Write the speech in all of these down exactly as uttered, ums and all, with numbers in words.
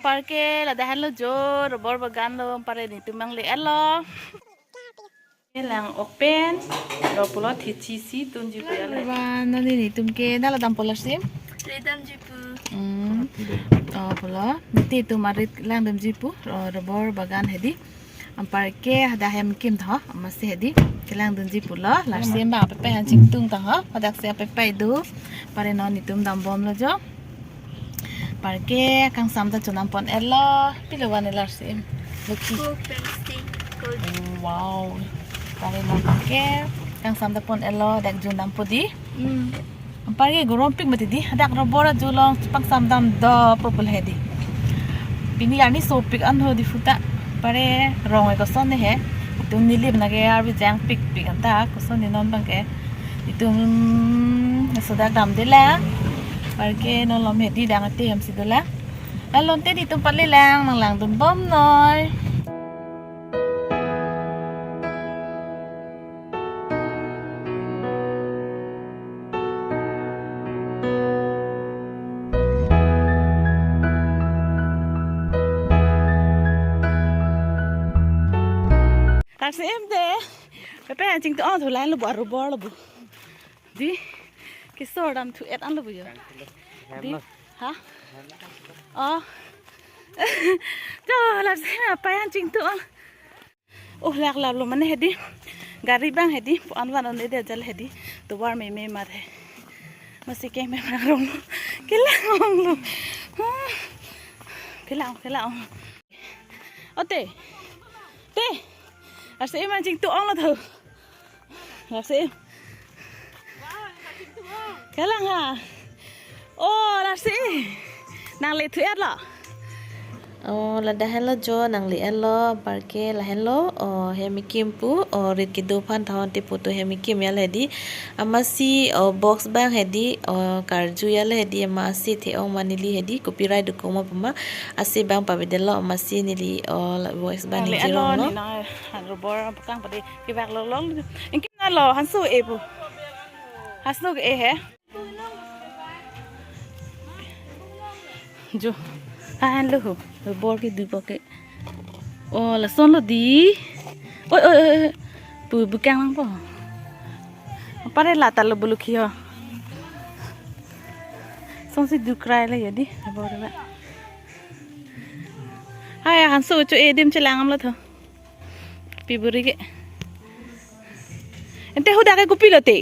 Anparke ladak henlo jo, rubber bagan lo, anpare netum nangle-etlo. Kelang open, lo pulo thichi si tunji pu ya le. Ba, nani netum ke nala dampo lasi? Rit damji pu. Hmm. Oh, pulo. Netum arit langdamji pu, ro-, rubber bagan hedi. Anparke hadak hem kim tho, amatsi hedi. Kelangdunji pulo, lasi ba pepe han chingtung tang ho, hadak si pepe do. Anpare non netum dambomlo jo. Anparke kangsam ta chondampon-etlo, pilo van lasi. Lukhi. Coke, Pepsi, Coke. Oh, wow. Anpare non ke kangsam ta pon-etlo, dak jun dampo di. Hmm. Anparke gorompik mati di, hadak rubber ajo along chepangsam dam dopo pu hedi. Pini arni sopik an ho di puta, anpare rong ke koson ne he. Netum neli bena ke arvi jangpikpik anta koson ne non abangke. Netum sodak damde la. Anparke non malom hedi dang ate hem si dolang. Alon te netum pale lang, nanglangdunbomnoi. Lasi em de. Pepe han chingtung-ong thu lahenlo bo, rubber lo bo. Di. Kesor damthu-et anlo bo jo. Di. Ha? Oh. Jo, lasi pepe han chingtung-ong. Oh, lak lap lo mane hedi. Gari abang hedi. Pu an van on-e de jal hedi. Tovar meme mat he. Amatsi keme marong lo. Kelang-onglo. Hmm. Kelang, kelang-ong. O te. Te. Lasi em han chingtung-onglo tho. Lasi. Kelang ha. Oh, lasi. Nangle thu-etlo. Oh, ladak henlo jo nangle-etlo, anparke lahenlo, oh, hem kekim pu, oh, rit kedo aphan thahon te pu tu hem kekim ya le hedi. Amatsi, oh, box abang hedi, oh, karju ya le hedi, amatsi the-ong ma neli hedi, copyright do komat puma, ase abang pavedetlo, amatsi neli, oh, la-, box abang nangle-etlo, ningje ronglo. Ni na, ha, rubber paklang pade, kevak lo lo. Ingki na lo, hanso e pu. Hanso e he. Jo, tahan lo ho. Rubber kedo po ke. Oh, lason lo di. Oi, oi, oi, oi. Pu bukang nangpo. Anpare lata lo bo lukhi ho. Songsi dukrai le ya di. Rubber ba. Hai, hanso cho-e adim chelang damlo tho. Pi buri ke. Ante hadak ke kopilo te.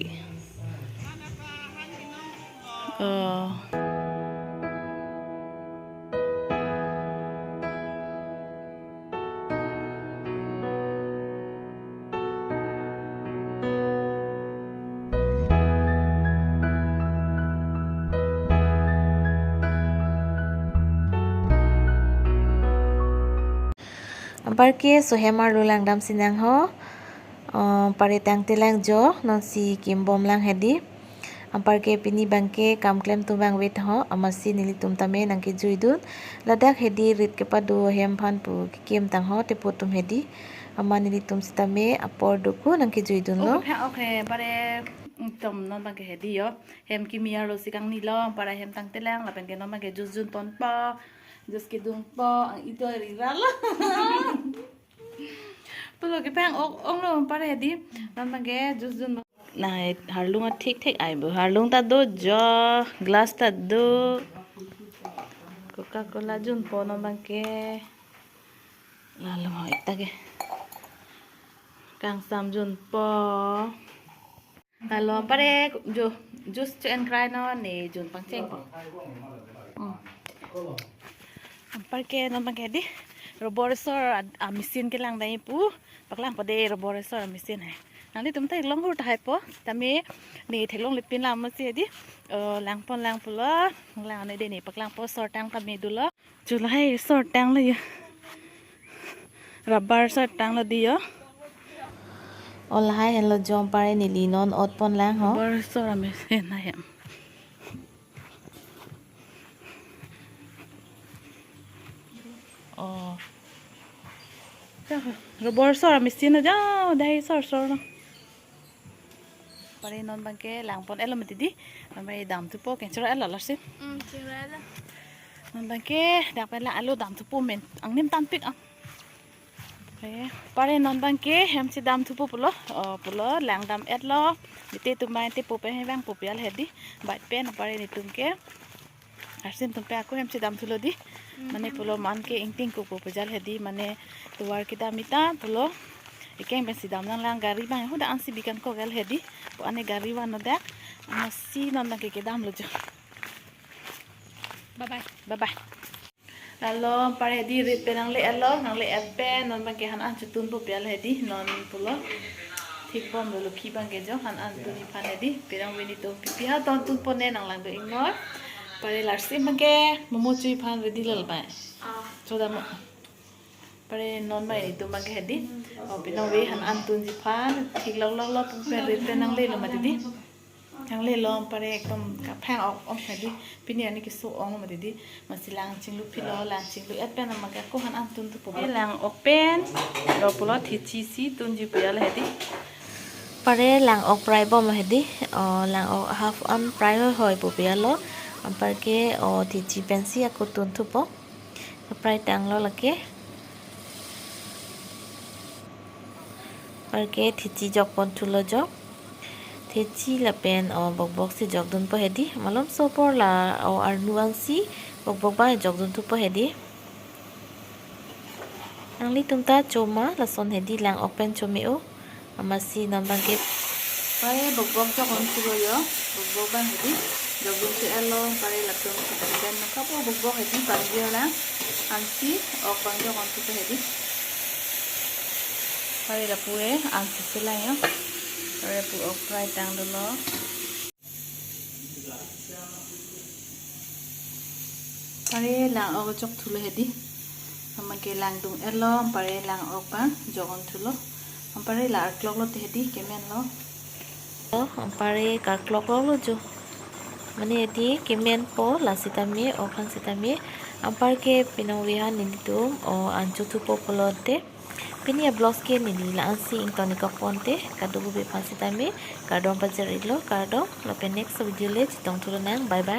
Oh. Anparke laso hem arlo langdam sinang ho. Oh, anpare tangte lang jo, nonsi kimbom lang hedi. Anparke pini abangke kam klemtum vangve ho, amatsi nelitum tame nangkejuidun. Ladak hedi rit kepado hem aphan pu kekim tang ho, te pu atum hedi. Amat nelitum sitame apor doku nangkejuidunlo. Okay, okay, anpare, mm, tom non abangke hedi jo. Hem kimi arlo si kangnilo, anpare hem tangte lang, lapen ke non abangke juice junponpo, juice kedungpo, ang ito riralo. Pulo kepang-ok onglo anpare di. Non abangke juice jun. Na, harlung athik thik ai bo. Harlung ta do jo, glass ta do. Coca-Cola junpo non abangke. Lalo ita ke. Kangsam junpo. Lalo anpare jo, juice cho-en krai non, ne jun pangcheng. Hmm. Anparke non abangke di rubber sor a, a machine kelang dai pu. Paklangpo de rubber sor a machine hai. Nanglitum ta theklong hur tahai po. Tame ne theklongle pin lang amatsi di. Oh, langpon lang pulo. Lang ne de ne paklangpo, sor tang tame dolo. Cho lahai sor tanglo jo. Rubber sor tanglo di jo. Oh, lahai henlo jo anpare neli non otpon lang ho. Rubber sor a machine hai. Oh. Rubber sor a machine jo, dai sor sor lo. Anpare non abangke langpon-etlo mati di. Anpare damthupo, kengchoro-etlo lasi. Hmm, choro-etlo. Non abangke dak pen lang alu damthupo, men angnim tanpik ang. Pare, pare non abangke hem si damthupo pulo. O, pulo lang dam-etlo. Mite atum abang te po pen hevang po pi al hedi. Bait pen pare netum ke. Arsim atum pen ako hem si damthulo di. Mane pulo man ke ingting ko po pejal hedi. Mane tovar kedam mita pulo. Ekeng pen si dam nanglang, gari abang hadak ansi bikan ko gel hedi. Po ane gari van no dak. Amatsi non abangke kedamlo jo. Bye bye. Bye bye. Lalo pare hedi rit pen nangle-etlo, nangle-et pen non abangke han an chotunpo pi al hedi, non pulo. Thik bomlo, lukhi abangke jo han an tun iphan hedi, pirang vini tum pipi ha ton tunpo ne nang lang do ingnor. Pare larsi abangke momo chu iphan ready lal bai. Choda mo. Pare non mai netum abangke hedi. O, pinong ve han an tunji aphan thik lok lok lok pen rit pen nanglelo mati di. Nanglelo pare ekdom kaphang ok ok hedi. Pini ani keso ong mati di. Amatsi lang chinglu philo, lang chinglu-et pen abangke ako han an tunthupo. Lang ok pen lo pulo, thechi si tunji pi al hedi. Pare lang ok prai bom hedi. O, lang ok half an prai hoi hoi po pi al lo. Anparke o thechi pensi ako tunthupo. Prai tanglo lake. Anparke thechi jok ponthulo jo. Thechi lapen o bokbok si jok dunpo hedi. Malomso apor la o arnu ansi bokbok abang jok dunthupo hedi. Nanglitum ta choma lason hedi, lang ok pen chome-o. Amatsi non abangke. Pare bokbok jok ponthulo jo. Bokbok abang hedi. Jok dunsi elo pare latum si pen nangkap o bokbok hedi, bang jo lang. Ansi ok abang jok ponthupo hedi. Pare lapu-e ansi selang jo. Pare lapu ok prai tang dolo. Pare lang ok jok thulo hedi. Abangke lang dung-etlo, pare lang ok abang jok ponthulo. Pare la arklok lote hedi, kemenlo. O, pare karklok lok lo jo. Mane hedi kemenpo la sitame, ok han sitame. Anparke pinong ve han nelitum o an chothupo pulote. Pini a-vlogs ke neli la ansi ingtonik ok ponte, kadokave aphan sitame kardom pajir-iklo, kardom, lapen next video le chetong thulonang, bye bye.